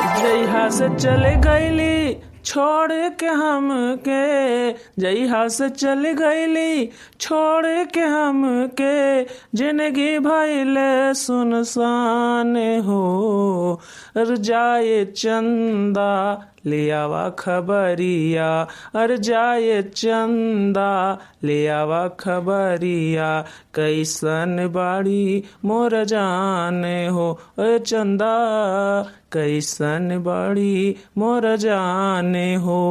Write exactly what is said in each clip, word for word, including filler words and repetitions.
जइहा से चल गइली छोड़ के हमके, जइहा से चल गइली छोड़ के हमके, जिंदगी भइल सुनसान हो। अरे जाए चंदा, ले आवा खबरिया, अरे जाए चंदा, ले आवा खबरिया, कैसन बाड़ी मोर जान हो। ए चंदा, कैसन बाड़ी मोर जान हो।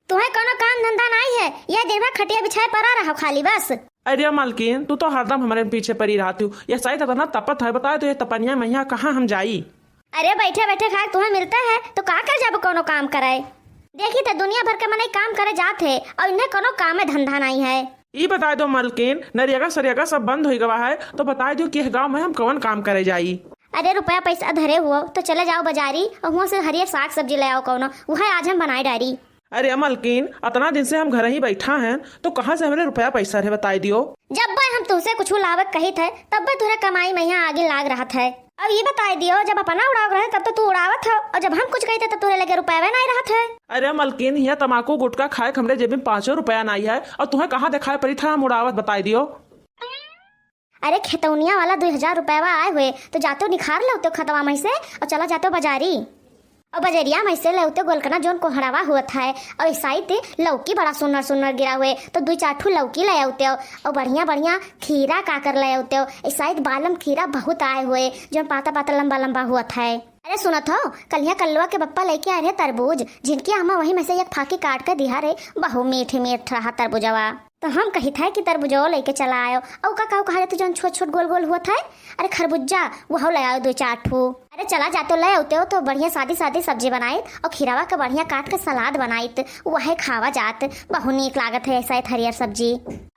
तुहे कौनो काम धंधा नाई है, यह दिन भर खटिया बिछाए पड़ा रहो खाली बस। अरे मलकिन, तू तो हरदम हमरे पीछे पड़ी रहती हो। यह साइत इतना तपत है, बताए तो यह तपनिया महिया कहाँ हम जाई? अरे बैठे बैठे खाए तुहे मिलता है तो का कर जाबो कौनो काम कराए? देखी तो दुनिया भर के मनई काम करे जात है और इन्हें कौनो काम धंधा नाई है। ई बताए दो मलकिन, नरियगा सरियगा सब बंद होई गवा है, तो बताए दो कि यह गाँव में हम कौन काम करे जाई? अरे रुपया पैसा धरे हुओ तो चले जाओ बाजारी और हुआं से हरियर साग सब्जी ले आओ कौनो, वह आज हम बनाए डारी। अरे मलकिन, अतना दिन से हम घर ही बैठा हैं, तो कहाँ से हमरे रुपया पैसा रहे बताए दियो? जब बे हम तुहसे कुछ लावे कही थे, तब बे तुहरे कमाई में यहाँ आगे लाग रहा है। अब ये बताए दियो, जब अपना उड़ाव रहे तब तो तू उड़ावत हो, और जब हम कुछ कही थे तब तुहरे लगे रुपया नहीं रहा है। अरे मलकिन, यहाँ तमाकू गुटखा खाए के हमरे जेबी में पाँचों रुपया नहीं है, और तुहे कहाँ दिखाई पड़ी था हम उड़ावत बताए दियो? अरे खेतौनिया वाला दुई हजार रुपया आए हुए, तो जाते निखार लेते खतवा में से और चला जाते बाजारी। और बजरिया में से लेते गोलकना जोन कोहड़ावा हुआ था, और इसाइत लौकी बड़ा सुन्नर सुन्नर गिरा हुए, तो दुई चार ठू लौकी ले आते और बढ़िया बढ़िया खीरा काकर ले आते। इसाइत बालम खीरा बहुत आए हुए, जोन पाता पाता लंबा लंबा हुआ था। अरे सुनत हो, कलिया कल्लुआ के बप्पा लेके आए रहे तरबूज, जिनके अम्मा वही में से एक फाकी काट के दिहा रे, बहु मीठ मीठ रहा तरबूजवा। तो हम कही था कि तरबूजो लेके चला आयो। औ का, का कहा जाते जौन छोट छोट गोल गोल हुआ था? अरे खरबुज्जा, वो ले आयो दो चार ठो। अरे चला जाते ले आते हो तो बढ़िया सादी सादी सब्जी बनाइत और खीरावा के बढ़िया काट के सलाद बनाइत, वह खावा जात। बहुत नीक लागत है ऐसा हरियर सब्जी।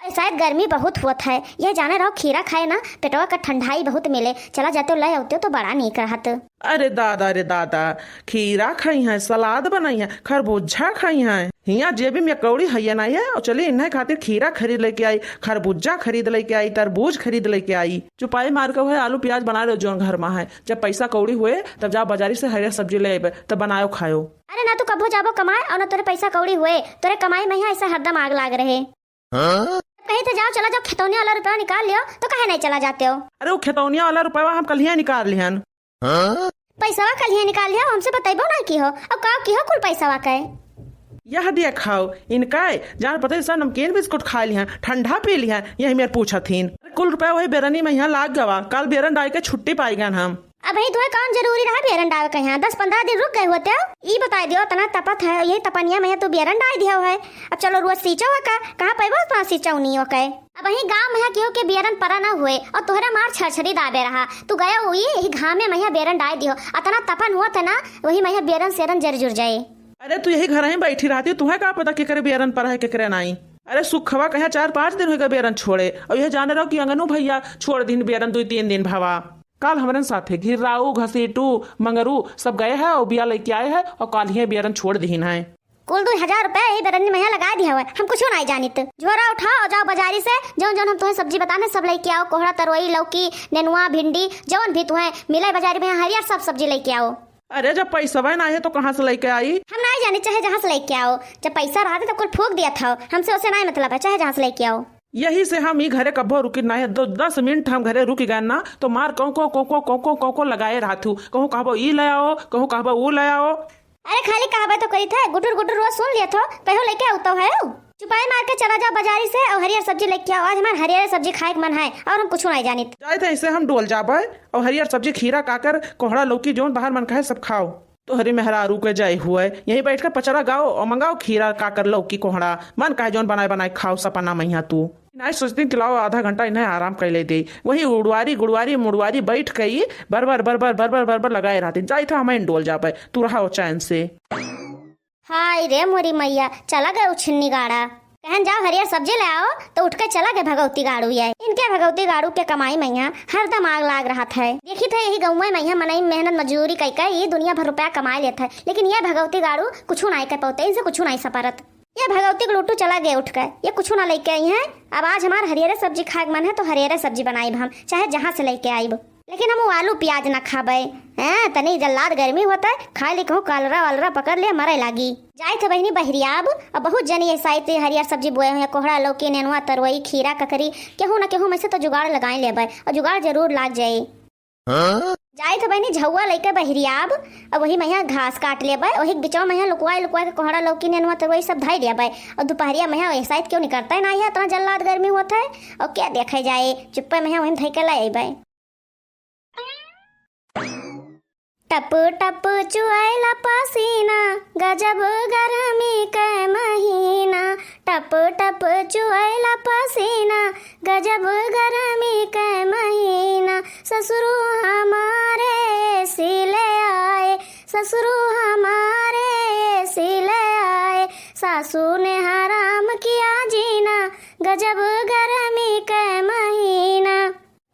ऐसा गर्मी बहुत होत है, यह जाने रहो खीरा खाए ना पेटवा का ठंडाई बहुत मिले। चला जाते ले आते हो तो बड़ा नीक रहत। अरे दादा रे दादा, खीरा खाई हैं, सलाद बनाई हैं, खरबूजा खाई हैं। हियाँ जेबी में कौड़ी है ना है, और चली इन्हें खातिर खीरा खरीद लेके आई, खरबूजा खरीद लेके आई, तरबूज खरीद लेके आई। चुपाई मार के हुए आलू प्याज बना लो जोन घर में है। जब पैसा कौड़ी हुए तब जाओ बाजारी से हरियर सब्जी ले आइबे, तब बनायो खायो। अरे ना तू कबो जाबो कमाए और ना तोरे पैसा कौड़ी हुए, तोरे कमाई में ही ऐसा हरदम आग लाग रहे। हाँ? कही थे जाओ, चला जाओ खेतौनिया वाला रुपया निकाल लियो, तो काहे नहीं चला जाते हो? अरे वो खेतौनिया वाला रुपया हम कल ही निकाल लिहन। हाँ? पैसवा कल ही निकाल लियो, हमसे बतैबो ना की हो। अब का की हो कुल पैसवा के? यह देखाओ इनका, जान पता सब नमकीन बिस्कुट खा लिहन, ठंडा पी लिहन, यही मेर पूछत हिन। अरे कुल रुपया वही बेरनी में यहाँ लाग गवा, कल बेरन डाल के छुट्टी पाई गन हम। अब ही तुम्हें कौन जरूरी रहा बियरन डाल के यहाँ? दस पन्द्रह दिन रुक गए होते हो। ई बताई दियो, इतना तपत है, यही तपनिया में तू बियरन डाल दियो है। अब चलो रोज सींचो है का? कहाँ पैबो पाँच सींचो नहीं हो के? अब ही गाँव में है केहू के बियरन परा ना हुए और तोहरा मार छरछरी दाबे रहा। तू गया हुई यही घामे में बियरन डाल दियो। इतना तपन हुआ था ना, वही में बियरन सेरन जर जुर जाए। अरे तू यही घर ही बैठी रहती, तुम्हें का पता केकरे बियरन परा है केकरे नाई। अरे सुखवा कहे चार पाँच दिन होइगा बियरन छोड़े, और यह जाने रहो कि अंगनू भैया छोड़ दिन बियरन दुई तीन दिन भवा। काल हमरन साथे घिर्राऊ, घसीटू, मंगरू सब गए हैं और बिया लेके आए हैं और काल ही बियरन छोड़ दीन है। कुल दो हजार रुपया यही बेरनी में लगा दिया हुआ है, हम कुछ नहीं जानित। झोरा उठाओ और जाओ बाजारी से, जौन जौन हम तुम्हें सब्जी बताने सब लेके आओ, कोहड़ा, तरोई, लौकी, नेनुआ, भिंडी, जौन भी तुम्हें मिले बाजारी में हरियर सब सब्जी लेके आओ। अरे जब पैसा ना है तो कहाँ से लेके आई? हम नहीं जानी, चाहे जहाँ से लेके आओ, जब पैसा रहते तो कुल फूक दिया था, हमसे उसे नहीं मतलब है, चाहे जहाँ से लेके आओ। यही से हम ई घरे कब्बो रुकी नाहीं, दो, दस मिनट हम घरे रुकी गए ना, तो मार कौं, कौं, कौं, कौं लगाए रहत हूँ। कहूँ कहबो ई ले आओ, कहूँ कहबो ऊ ले आओ। अरे खाली कहबे तो करी थे, गुटुर गुटुर रोज सुन लिया थो, कहो लेके आओ तो है। चुपाई मार के चला जाओ बाजारी से और हरियर सब्जी लेके आओ। आज हमार हरियर सब्जी खाए के मन है और हम कुछ नहीं जानित। जाए थे ऐसे हम डोल जाबे और हरियर सब्जी, खीरा, काकर, कोहड़ा, लौकी, जौन बाहर मन कहे सब खाओ। तोहरी मेहरारू के जाए हुए, यहीं बैठ के पचरा गाओ और मंगाओ खीरा, काकर, लौकी, कोहड़ा, मन कहे जौन बनाए बनाए खाओ सपना मैया तू। नाई सोचती कि लाओ आधा घंटा इन्हें आराम कर ले दे। वही उड़वारी गुड़वारी मुड़वारी बैठ के ही बरबर बरबर बरबर बरबर लगाए रहती। जाई था हमें डोल जाबे, तू रहा चैन से। हाय रे मोरी मैया, चला गए उछिन्नी गाड़ा। कहन जाओ हरियर सब्जी ले आओ, तो उठ के चला गए भगवती गाड़ू। ये इनके भगवती गाड़ू के कमाई मैया हरदम आग लाग रहत है। देखी थे यही गौवे मैया मनई मेहनत मजदूरी कई कई दुनिया भर रुपया कमाए लेत है, लेकिन ये भगवती गाड़ू कुछ नाई कर पाते, इनसे कुछ नाई सपरत। ये भगवती के लुट्टू चला गए उठ के, ये कुछ ना लेके आई हैं। अब आज हमार हरियरे सब्जी खाए के मन है तो हरियरे सब्जी बनाई हम, चाहे जहाँ से लेके आई। लेकिन हम वो आलू प्याज ना खाबे। हैं, तनी जल्लाद गर्मी होत है, खाए ली कहूँ कालरा वालरा पकड़ ले, मरे लागी। जाइत है बहिनी बहरियाब, अब बहुत जनी ऐसा इतनी हरियर सब्जी बोए हुए हैं, कोहड़ा, लौकी, नेनुआ, तरवई, खीरा, ककरी, केहू ना केहू में से तो जुगाड़ लगाए लेबे, और जुगाड़ जरूर लाग जाए। हाँ? जाइत है बहिनी झउआ लइके बहरियाब, अब वही महिया घास काट लेबे, वही बिचवा महिया लुकवाए लुकवाए के कोहड़ा, लौकी, नेनुआ, तरवई सब धइ लेबे, और दुपहरिया महिया ऐसा क्यों निकलता है ना, ये इतना जल्लाद गर्मी होत है, और क्या देखे जाए, चुप्पे महिया वही धइ के ले अइबे। टप टप चुएला पसीना, गजब गरमी के महीना। टप टप चुएला पसीना, गजब गरमी के महीना। ससुरु हमारे एसी ले आए, ससुरु हमारे एसी ले आए। सासू ने हराम किया जीना, गजब गरमी के महीना।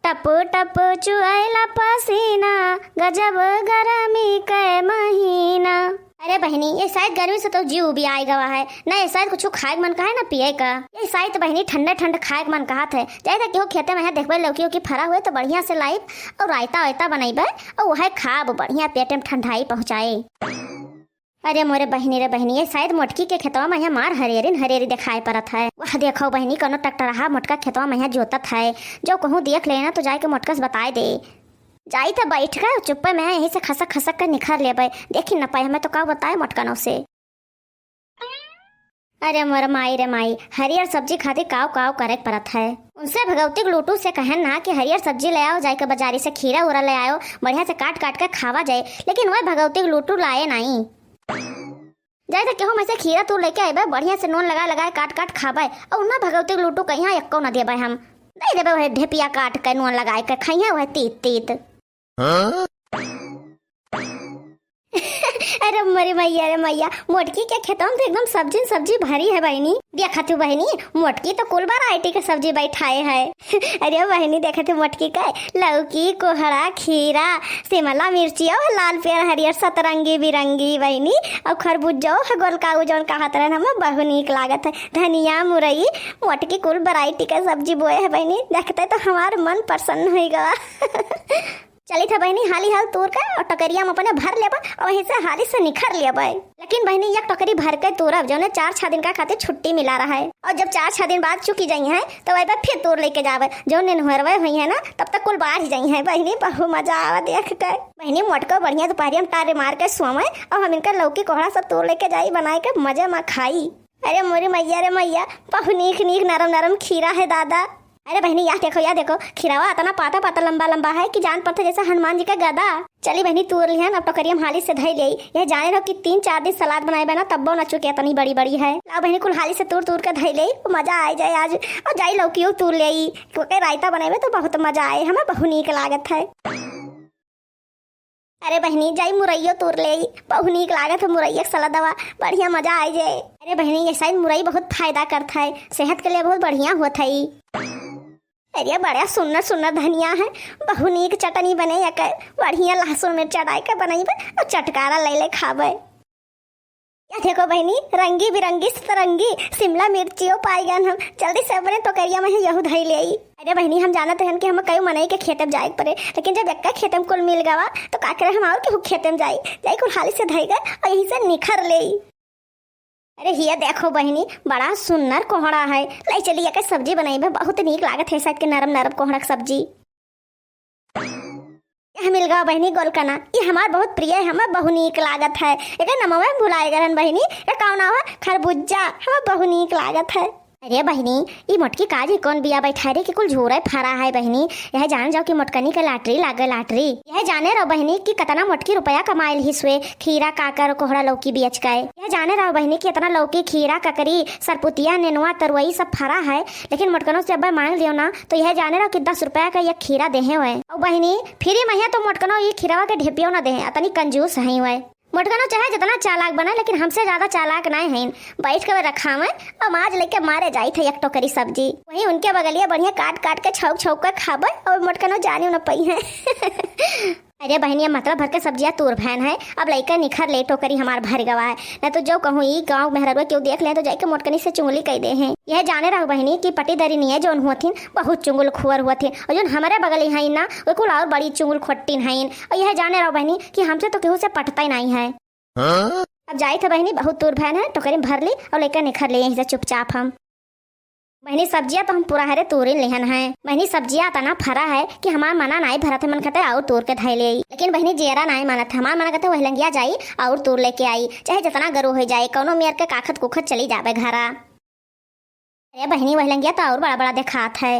टप टप चुएला पसीना, गजब गरमी के महीना। अरे बहिनी, ये शायद गर्मी से तो जीव भी आए गवा है ना, ये शायद कुछ खाए के मन का है ना पिए का। ये शायद तो बहिनी ठंडा ठंडा खाए के मन कहत है। जाए तो केहू खेते में है, देखबे लौकी उकी फरा हुए तो बढ़िया से लाइब और रायता वायता बनैबे और वह खाब, बढ़िया पेट में ठंडाई पहुँचाए। अरे मोरे बहिनी रे बहिनी, ये शायद मोटकी के खेतवा में यहाँ मार हरेरिन हरेरी देखाए परत है। वह देखो बहिनी, कोनो ट्रैक्टरहा मोटका खेतवा में यहाँ जोतत है। जो कहूँ देख लेना तो जाए के मोटका से बताए दे। जाई त बैठ के चुप्पे में यहीं से खसक खसक के निखर लेबे। देखी न पाए हमें तो का बताए मोटकनों से। अरे मोर माई रे माई, हरियर सब्जी खातिर काव काव करे के परत है। उनसे भगवती के लूटू से कहन ना कि हरियर सब्जी ले आओ, जाए के बाजारी से खीरा उरा ले आयो, बढ़िया से काट काट के खावा जाए, लेकिन वह भगवती के लूटू लाए नाई। जाए तो केहू में से खीरा तू लेके आइबे, बढ़िया से नून लगा लगाए काट काट खाबे, और ना भगवती के लूटू कहिया एक्को ना देबे हम। दे देबे वह ढेपिया काट के नून लगाए के खइया वह तीत तीत। हाँ? अरे मोरी मैया रे मैया, मोटकी के खेतवा में तो एकदम सब्जी सब्जी भरी है बहिनी। देखा तू बहिनी, मोटकी तो कुल वैरायटी के सब्जी बैठाए है। अरे बहिनी, देखा तू मोटकी के लौकी, कोहड़ा, खीरा, शिमला मिर्ची और लाल पियर हरियर सतरंगी बिरंगी बहिनी, और खरबूजो है गोलका, उ जौन कहत रहन, हमें बहु नीक लागत है। धनिया, मुरई, मोटकी कुल वैरायटी के सब्जी बोए है बहिनी, देखते तो हमार मन प्रसन्न हो गवा। चलित है बहिनी, हाली हाल तूर के और टकरिया में अपने भर लेबा और वहीं से हाली से निखर लेबा। लेकिन बहिनी, एक टोकरी भर के तूरब, जौने चार छह दिन का खातिर छुट्टी मिला रहा है। और जब चार छह दिन बाद चुकी जाई हैं, तो वही पर फिर तूर लेके जावे। जो निन्हरवे हुई है ना, तब तक कुल बाढ़ ही जाई हैं। बहिनी, बहु मजा आवा देख के। बहिनी, मोटको बढ़िया दोपहरिया में टारे मार के सोवे, और हम इनका लौकी कोहड़ा सब तूर लेके जाई, बनाए के मजे में खाई। अरे मोरी मैया रे मैया, बहु नीक नीक नरम नरम खीरा है दादा। अरे बहिनी, या देखो, या देखो, खीरावा इतना पाता पाता लंबा लंबा है कि जान पड़ता जैसे हनुमान जी का गदा। चली बहिनी, तूर लिहन, अब टोकरिया में हाली से धई लेई। यह जाने रहो कि तीन चार दिन सलाद बनाए बना, तब्बो न चुके, इतनी बड़ी बड़ी है। लाओ बहिनी, कुल हाली से तूर तूर के धई लेई, मजा आ जाए आज। और जाई लौकियो तूर लेई, क्योंकि रायता बनाए में तो बहुत मजा आए, हमें बहु नीक लागत है। अरे बहिनी, जाई मुरैयो तूर लेई, बहु नीक लागत है मुरैया के सलादवा, बढ़िया मजा आ जाए। अरे बहिनी, ये शायद मुरई बहुत फायदा करत है, सेहत के लिए बहुत बढ़िया होत है। अरे, बड़ा सुन्नर सुन्नर धनिया है, बहु नीक चटनी बने, एकर बढ़िया लहसुन मिर्चा डाल के बनइबे और चटकारा ले ले खाबे। या देखो बहिनी, रंगी बिरंगी सतरंगी शिमला मिर्चियो पाई गन हम। जल्दी से अपने टोकरिया में है, यहू धई लेई। अरे बहिनी, हम जानत रहन कि हम कई मनई के खेते में जाए के पड़े, लेकिन जब एक्का खेते में कुल मिल गवा, तो का करे हम और केहू खेते में जाई? जाई कुल हाली से धई गए और यहीं से निखर लेई। अरे हिया देखो बहिनी, बड़ा सुन्नर कोहड़ा है, ले चली एकर सब्जी बनइबे, बहुत नीक लागत है साइड के नरम नरम कोहड़ा के सब्जी। यह मिल गवा बहिनी गोलकना, ये हमार बहुत प्रिय है, हमें बहु नीक लागत है। एकर नमवे भुलाए गरन बहिनी, ये कौन नाव है? खरबूजा, हमें बहु नीक लागत है। अरे बहिनी, ई मोटकी काजी कौन बिया बैठा रे कि कुल झूरे फरा है बहिनी। यह जान जाओ कि मोटकनी के लाटरी लागे लाटरी। यह जाने रहो बहिनी कि कतना मोटकी रुपया कमाइल हिसवे खीरा काकर कोहड़ा लौकी बेच के। यह जाने रहो बहिनी कि इतना लौकी खीरा ककरी सरपुतिया नेनुआ तरुई सब फरा है, लेकिन मोटकनों से अब मांग लियो ना तो यह जाने रहो कि दस रुपया का एक खीरा देहे हुए। और बहिनी, फ्री में है तो मोटकनों ये खीरावा के ढेपियो ना देहे, इतनी कंजूस है हुए। मोटकनो चाहे जितना चालाक बने, लेकिन हमसे ज्यादा चालाक नाय हईन। बैठ के वे रखावे और माज लेके मारे जाई थे एक टोकरी सब्जी। वहीं उनके बगलिया बढ़िया काट काट के छौक छौक के खाबे और मोटकनो जाने न पई है। अरे बहिनी, अब मतलब भर के सब्जिया तूर भएन है, अब लइका निखर ले, टोकरी हमार भर गवा है। न तो जो कहूँ, ई गाँव मेहररुआ केहू देख ले तो जाइके मोटकनी से चुंगली कइ देहे। यह जाने रहू बहिनी कि पटीदरी निये जौन हुअथिन, बहुत चुंगल खुअर हुअथिन, और जौन हमरे बगली हईन ना, वे कुल और बड़ी चुंगल खोट्टिन हईन। और यह जाने रहू बहिनी कि हमसे तो केहू से पटतइ नाहीं है। हाँ? अब जाइत है बहिनी, बहुत तूर भएन है, टोकरी में भर ली और लइका निखर ले यहीं से चुपचाप हम। बहिनी, सब्जिया तो हम पुरहरे तूरिन लिहन है। बहिनी, सब्जिया अतना फरा है कि हमार मना नाहीं भरत है, मन कहते और तूर के धइ लेई। लेकिन बहिनी, जियरा नाहीं मानत है, हमार मना कहते वही लंगिया जाई और तूर लेके आई, चाहे जितना गरु होइ जाए, कौनो मेर के काखत कुखत चली जाबे घरा। अरे बहिनी, वही लंगिया तो और बड़ा बड़ा देखात है।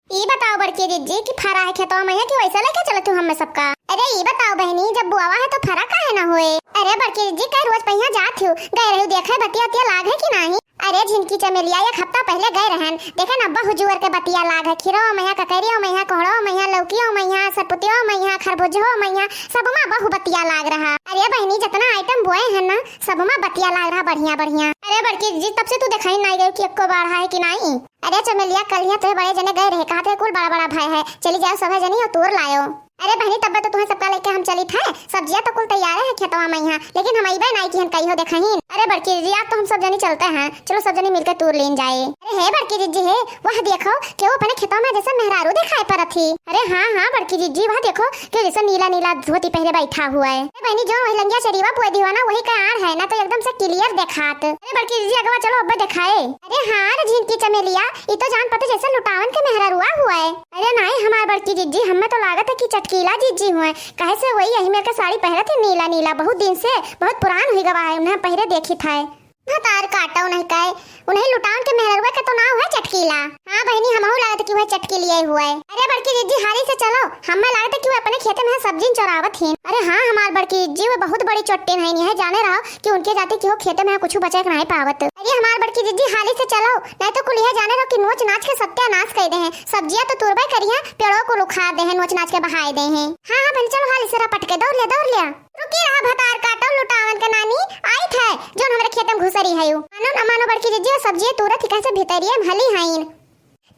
ई बताओ बड़की जिज्जी कि फरा है खेतवा में कि वैसे लेके चलत हूँ हमें सबका। अरे ई बताओ बहिनी, जब बुआवा है तो फरा काहे ना होए? अरे बड़की जिज्जी, कई रोज पहिया जात हूँ, गए रहू देखे बतिया उतिया लाग है कि नाहीं? अरे झिनकी चमेलिया, एक हफ्ता पहिले गए रहन, देखे ना बहु जुअर के बतिया लाग है, खीरो मैया, ककरियो मैया, कोहड़ो मैया, लौकियो मैया, सरपुतियो मैया, खरबुजहो मैया, सबमा बहु बतिया लाग रहा। अरे बहिनी, जितना आइटम बोए हैं ना, सबमा बतिया लाग रहा बढ़िया बढ़िया। अरे बड़की जिज्जी, तब से तू देखाई नाहीं गई कि एक्को बाढ़ा है कि नाहीं। अरे चमेलिया, कलिया तोहे बड़े जने गए रहे, कहा थे कुल बड़ा बड़ा भए है, चली जाओ सभे जनी और तूर लायो। अरे बहिनी, तब्बे तो तुहें सबका लेके हम चलित है, सब्जिया तो कुल तैयारे है खेतवा में यहाँ, लेकिन हम अइबे नाहीं किहन कहियो देखहिन। अरे बड़की जिज्जी, आज तो हम सब जनी चलते हैं, चलो सब जनी मिलके तूर लीन जाए। अरे हे बड़की जिज्जी हे, वह देखो, केहू अपने खेतवा में जैसे मेहरारू देखाई परत ही। अरे हाँ हाँ बड़की जिज्जी, वह देखो, केहू जैसे नीला नीला धोती पहरे बैठा हुआ है। अरे बहिनी, जो वही लंगिया चरीवा बोए दिवा ना, वही का आड़ है ना, तो एकदम से क्लियर देखात। अरे बड़की जिज्जी, अगवा चलो अब्बे देखाए। अरे हाँ रे झिनकी चमेलिया, ई तो जान पते जैसे लुटावन के मेहररुआ हुआ है। अरे नाहीं हमार बड़की जिज्जी, हमें तो लागत है कि चटकीला जिज्जी हुए, काहे से वही यही मेर के साड़ी पहरत है नीला नीला, बहुत दिन से, बहुत पुरान हुई गवा है, उन्हें पहरे देखित है। भतार काटो नहीं कहे, उन्हें लुटावन के मेहररुआ के तो नाव है चटकीला। हाँ बहिनी, हमहू लागत कि वह चटकीलिया हुआ है। अरे बड़की जिज्जी, हाली से चलो, हमें लागत कि वह अपने खेते में सब्जी चोरावत हैं। अरे हाँ हमार बड़की जिज्जी, वह बहुत बड़ी चोट्टिन है, यह जाने रहो कि उनके जाते कि वो खेते में कुछ बचे के नहीं पावत। अरे हमार बड़की जिज्जी, हाली से चलो, नहीं तो कुल यह जाने रहो कि नोच नाच के सत्यानाश कर दे हैं। सब्जियां तो तुरबे करिया, पेड़ों को उखाड़ दे हैं, नोच नाच के बहाए दे हैं। हाँ हाँ बहन, चलो हाली से रपट के दौड़ लिया, दौड़ लिया। रुकी रहा भतार काटो लुटावन के नानी, आइत है, जौन हमरे खेते में घुसरी है उ। मानो ना मानो बड़की जिज्जी, वो सब्जियां तुरत ही कैसे भीतरिये में हली हईन।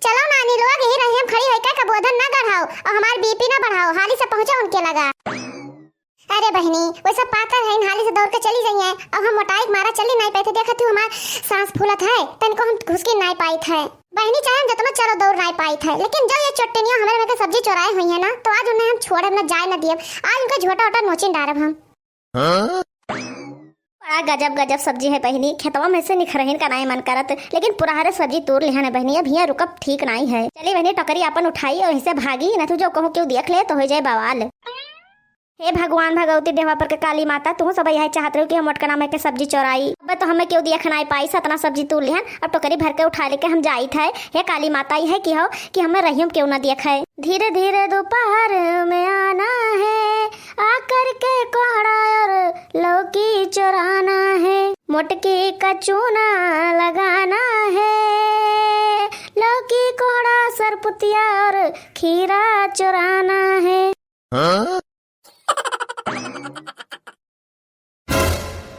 चलो नानी लोग, यही रही हम खड़ी होइका कबोधन ना गढ़ाओ और हमार बीपी ना बढ़ाओ, हाली से पहुँचो उनके लगा। अरे बहिनी, वो सब पातर हईन, हाली से दौड़ के चली जाइए। अब हम मोटाई के मारा चली नाहीं पाइत है, देखत हूँ हमार सांस फूलत है, तनिको हम घुसकी नाहीं पाइत है। बहिनी, चाहे हम जतनो चलो दौड़ नाहीं पाइत है, लेकिन जो ये चोट्टिनिया हमरे में के सब्जी चोराए हुई है ना, तो आज उन्हें हम छोड़ब ना, जाए ना दियब। आज उनका झोटा ओटा नोचिन डारब हम। हाँ? बड़ा गजब गजब सब्जी है बहिनी, खेतवा में से निखरहिन का नाहीं मन करत, लेकिन पुरहरे सब्जी तूर लिहन है बहिनी। अब हियाँ रुकब ठीक नाहीं है। चली बहिनी, टोकरी आपन उठाई और इसे भागी, ना तो जो कहूँ केहू देख ले तो हो जाए बवाल। हे भगवान भगवती डेहवा पर के काली माता, तुहूँ सब यही चाहत रहू कि हम मोटकना में के सब्जी चोराई। अब तो हमें केहू देख नाहीं पाई, सतना सब्जी तूर लिहन। अब टोकरी भर के उठा लेके हम जाइत है। हे काली माता, यह की हो कि हमें रहियम केहू ना देखे। धीरे धीरे दोपहर में आना है, आकर के कोहड़ा और लौकी चुराना है, मोटकी का चूना लगाना है, लौकी कोहड़ा सरपुतिया और खीरा चुराना है। हाँ?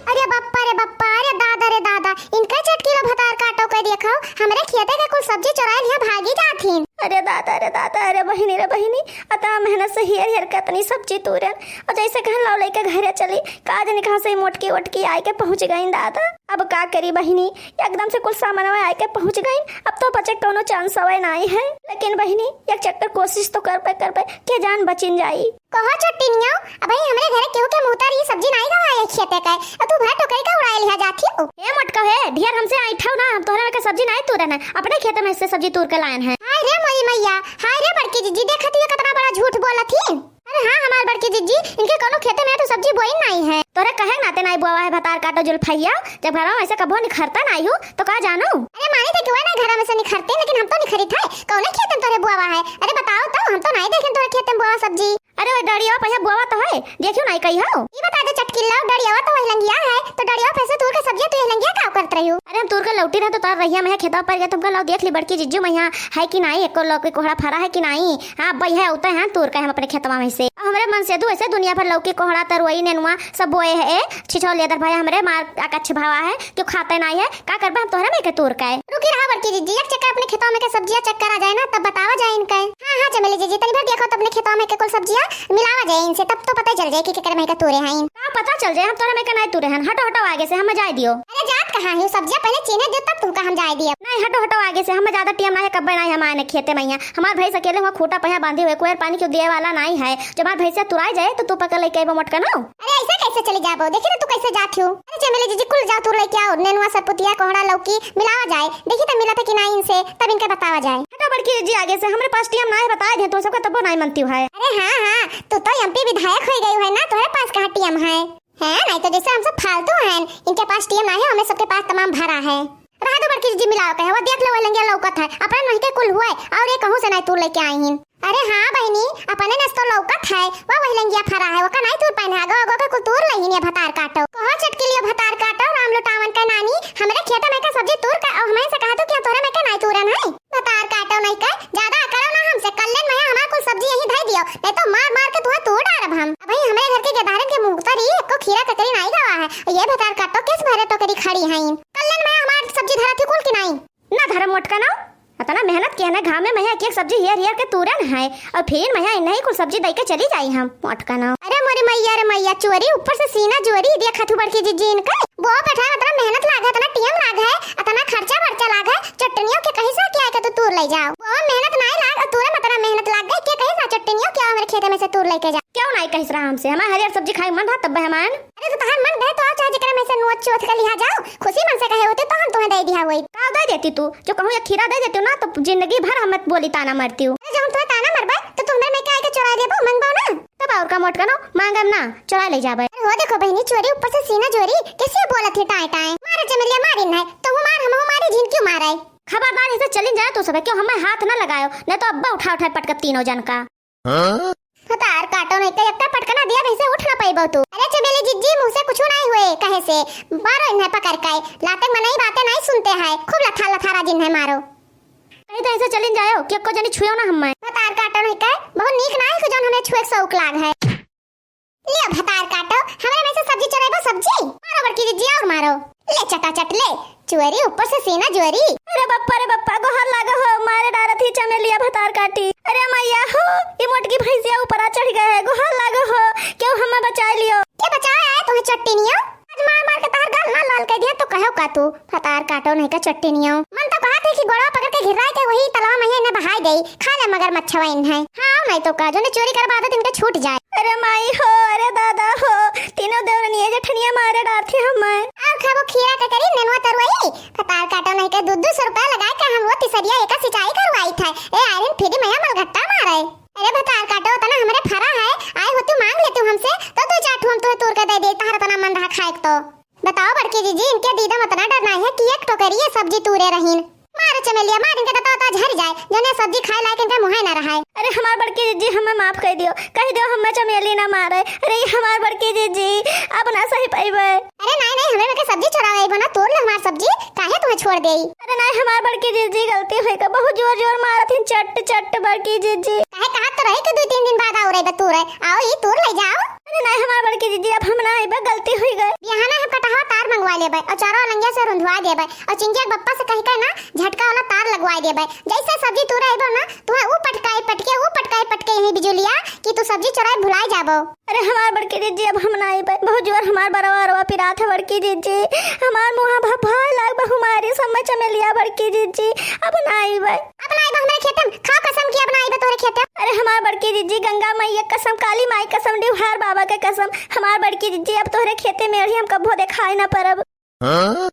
अरे बप्पा रे बप्पा, अरे दादा रे दादा, इनका चटकीला भतार काटो के देखो, हमरे खेते के कुल सब्जी चोराए लिहा भागी जाथिन। अरे दादा रे दादा, अरे बहिनी रे बहिनी, अतना मेहनत से हेर हेर के अतनी सब्जी तूरन, और जैसे कहन लाओ लइके घरे चली, का जानी कहाँ से ई मोटकी वोटकी आए के पहुँच गईन दादा। अब का करी बहिनी, एकदम से कुल सामानवा आए के पहुँच गईन, अब तो बचे कौनो चांस हवे नाई है। लेकिन बहिनी, एक चक्कर कोशिश तो करबे करबे, के जान बचिन जाई। कहो छोटिनियो, अबही हमरे घरे केहू के मुहतारी सब्जी नाई गवाए खेते के, अ तू भर टोकरी का उड़ाए लिहा जाथियो। ए मोटका हे, ढेर हमसे ऐठो ना, हम तोहरे में के सब्जी नाई तूरन है, अपने खेते में से सब्जी तूर के लायन है। हाय रे मोरी मैया, हाय रे बड़की जिज्जी, देखत हियो कितना बड़ा झूठ बोलत ही। अरे हाँ, हमार बड़की जिज्जी, इनके कोनो खेते में तो सब्जी बोई नाई है। तोहरे कहे नाते नाई बोवा है भतार काटो जुल्फैया, जब घरवा में से कबो निखरता नाई हो तो का जानो। अरे मानी थे कि वह ना घरा में से निखरते, लेकिन हम तो निखरी थे, कौने खेते में तोहरे बोवा है? अरे बताओ तो, हम तो नाई देखेन तोहरे खेते में बोवा सब्जी। अरे, वो डड़िया पहिया बोवा तो है, देखियो नाई कही हो। ई बता दे चटकिल्ला, डड़ियावा तो वही लंगिया है, तो डड़िया पे से तूर के सब्जियां तू ये लंगिया का करत रही हो? अरे, तूर के लौटी रहे तो तार रहिया में है खेतवा पर गए, तुमका लौ देख ली बड़की जिज्जू मैया है कि नाई, एको लौकी कोहड़ा फरा है कि नाई। हाँ, अब्बा यह उतै हैं तूर के हम अपने खेतवा में से। अब हमरे मनसेधू ऐसे दुनिया भर लौकी कोहड़ा तरुई नेनुआ सब बोए है। ए, छिछो लेदर भाई हमरे मार अकच्छ भावा है, क्यों खाते नाई है, का करबा हम तोहरे में के तूर के। रुकी रहा बड़की जिज्जी, एक चक्कर अपने खेतवा में के सब्जिया check करा जाए ना, तब बतावा जाए इनके। हाँ, हाँ, चमेली जिज्जी, तनी भर देखो तो अपने खेतवा में के कुल सब्जिया मिलावा जाए इनसे, तब तो पता चल जाए कि केकरे में के तूरे हैं। का पता चल जाए, हम तोहरे में के नाई तूरे हैं। हटो, हटो आगे से, हमें जाए दियो। अरे जात कहाँ हो, सब्जिया पहले चीने दे तब तुमका हम जाए दियो। नहीं, हटो, हटो आगे से, हमें ज्यादा टेम नाई है, कब्बे नाई हम आए न खेते में यहाँ। हमार भैंस अकेले हुआ खूटा पहिया बांधी हुए, कोयर पानी क्यों दिए वाला नाई है। जब हमार भैंसिया तुराई जाए तो तू पकड़ लेके अइबो मोटका ना। अरे ऐसे कैसे चली जाबो? देखी ना तू कैसे जात हो। अरे चमेली जिज्जी, कुल जाओ तूर लेके आओ, नेनुआ सरपुतिया कोहड़ा लौकी मिलावा जाए, देखी तो मिला था कि नाई इनसे, तब इनके बतावा जाए। हटो बड़की जिज्जी आगे से, हमरे पास टेम नाई है, बताए दे, तू सबका तब्बो नाई मनती है। अरे हाँ, हाँ, तू तो एमपी विधायक हो गई है ना, तोहरे पास कहाँ टेम है? हैं, नाई तो जैसे हम सब फालतू हैं, इनके पास टेम नाई है, हमें सबके पास तमाम भरा है। रहा दो बड़की जिज्जी, मिलाओ कहे, वो देख लो, वो लंगिया लौकत है, अपने नहीं के कुल हुए, और ये कहूँ से नाई तूर लेके आई हिन। अरे हाँ बहिनी, अपने नस तो लौकत है, वो वही लंगिया फरा है, वो का नाई तूर पाइन है, गो गो के कुल तूर लहिन ये भतार काटो। कहो चटकी लियो भतार काटो, राम लुटावन के नानी, हमरे खेत में का सब्जी तूर का, और हमें से कहा तू क्या तोरे में के नाई तूरन है? भतार काटो नहीं के, ज्यादा अकड़ो ना हमसे, कल्लेन में हमार कुल सब्जी यहीं धई दियो, नहीं तो मार मार के तुहे तूर डारब हम। अबहीं हमरे घर के गेदारन के मुंगतरी एको खीरा ककरी नाई गवा है, ये भतार काटो किस भरे टोकरी खड़ी हैं? कल्लेन में हमार सब्जी धरा थी कुल की नाई? ना धरम मोटका ना, अतना मेहनत के ना घाम में मैया एक एक सब्जी हेर हेर के तूरन है, और फिर मैया इन्हीं कुल सब्जी दई के चली जाई हम मोटका ना। अरे मोरी मैया रे मैया, चोरी ऊपर से सीना जोरी, देखा थू बड़की जिज्जी इनके। वो बैठा अतना मेहनत लाग है, अतना टेम लाग है, अतना खर्चा बर्चा लाग है, चटनियों के कहीं से क्या है कि तू तूर ले जाओ। वो मेहनत नाई लाग और तूरे में अतना मेहनत लाग गई, के कहीं से चटनियों क्या हमारे खेते में से तूर लेके जा। क्यों नाई कहिस रहा हमसे, हमार हरियर सब्जी खाई मन रहा तब हम आयन। अरे तो तहार मन रहे तो आओ, चाहे जेकरा में से नोच चोच के लिहा जाओ, खुशी मन से कहे होते तो हम तुम्हें दे दिया होई। का दे देती तू? जो कहूँ एक खीरा दे देती ना तो जिंदगी भर हम बोली ताना मरती हूँ। अरे जो हम तुम्हें ताना मरबे तो तू हमरे में के आके चुरा लेबो, मंगबो ना। तब और का मोटका ना, मांगम ना, चुरा ले जाबे। अरे हो देखो बहिनी, चोरी ऊपर से सीना जोरी, कैसे बोलत है टाए टाए। मारे चमेलिया मारी नहीं, तो वो मार हम मारी झिन क्यों मारे? खबरदार ऐसे चलिन जाए तू सब, क्यों हमें हाथ ना लगायो, नहीं तो अब्बा उठा उठा पटकब तीनों जन का। हाँ? भतार काटो नहीं तो एकटा पटकना दिया वैसे उठ ना पाइबो तू। अरे चमेली जिज्जी, मुँह से कुछ नहीं हुए, कहे से मारो इन्हें पकड़ के, लाते मनई बातें नहीं सुनते हैं, खूब लथा लथारा जिन्हें मारो। कहीं तो ऐसे चलिन जायो कि एको जनी छुयो ना हमें। भतार काटो नहीं के, बहुत नीक ना है कि जौन हमें छुए के शौक लाग है। लियो भतार काटो, हमरे में से सब्जी चुराइबो सब्जी? मारो बड़की जिज्जी और मारो। ले चटाचट ले, चोरी ऊपर से सीना जोरी। अरे बप्पा रे बप्पा, गोहर लागा हो, मारे डारत ही चमेलिया भतार काटी। अरे मैया हो, ई मोटकी भैंसिया ऊपर आ चढ़ गए है, गोहर लागा हो, क्यों हमें बचाए लियो? के बचाए आए तुम्हें चट्टी नियो? आज मार मार के तार गाल ना लाल कर दिया तो कहो का तू? भतार काटो नहीं का चट्टी नियो। मन तो कहा थे कि गोड़वा पकड़ के घिराए के वही तलवा में इन्हें बहाई दे, खा ले मगर मच्छवा इन्हें। हाँ, नहीं तो का, जो ने चोरी करवा दे, इनके छूट जाए। अरे माई हो, अरे दादा हो, तीनों देवरनिया जेठनिया मारे डारती हमें। और खाबो खीरा के करी नेनुआ तरुआई, भतार काटो नहीं के दो दो सौ रुपया लगा के हम वो तिसरिया एका सिंचाई करवाई था। ए आयरन फ्री में मलघट्टा मारे। अरे भतार काटो, तना हमरे फरा है, आए होती मांग लेती हमसे, तो दो चार ठू हम तुहे तोड़ के दे दे, तहर तना मन रहा खाए तो। बताओ बड़की जीजी, इनके दीदा में अतना डर नाई है कि एक टोकरी ये सब्जी तूरे रहीन। मार चमेलिया, मार इनके दतवा तो झर जाए, जने सब्जी खाए लायक इनके मुँहे ना रहाए। अरे हमार बड़की जीजी, हमें माफ कर दियो, कह दियो हमें चमेली ना मारे। अरे ये हमार बड़की जीजी, अब ना सही पाइबे। अरे नाई नाई, हमें के सब्जी चोरावे आइबो ना, तोड़ ले हमार सब्जी, काहे तुम्हें छोड़ देई? अरे नाई हमार बड़की जीजी, गलती होई का, बहुत जोर जोर मारत हिन, चट चट बड़की जीजी। काहे कहत तो रहे कि दो तीन दिन बाद आओ रे बतूरे, आओ ई तूर ले जाओ। अरे नाई हमार बड़की जीजी, अब हम ना आइबे, गलती हुई गए। बिहाना हम कटहवा तार मंगवा लेबे और चारों अलंगिया से रुंधवा देबे और चिंकिया के बप्पा से कह के ना झटका वाला तार लगवा देबे। जैसे सब्जी तूरे आइबो ना, तुम्हें ऊ पटकाए पटके, ऊ पटकाए पटके यही बिजुलिया कि तू सब्जी चोराए भुलाए जाबो। अरे हमार बड़की जीजी, अब हम ना आइबे, बहुत जोर हमार बरवा अरवा पिरात है बड़की जीजी, हमार मुँहा भभाए लाग बहुमारी समय चमेलिया बड़की जीजी, अब ना आइबे। अब ना आइबे हमरे खेते में, खाओ कसम कि अब ना आइबे तोहरे खेते। अरे हमार बड़की जीजी, गंगा मैया कसम, काली माई कसम, डिवहार बाबा के कसम, हमार बड़की जीजी, अब तोहरे खेते में अड़ी हम कब्बो देखाए ना परब। हाँ?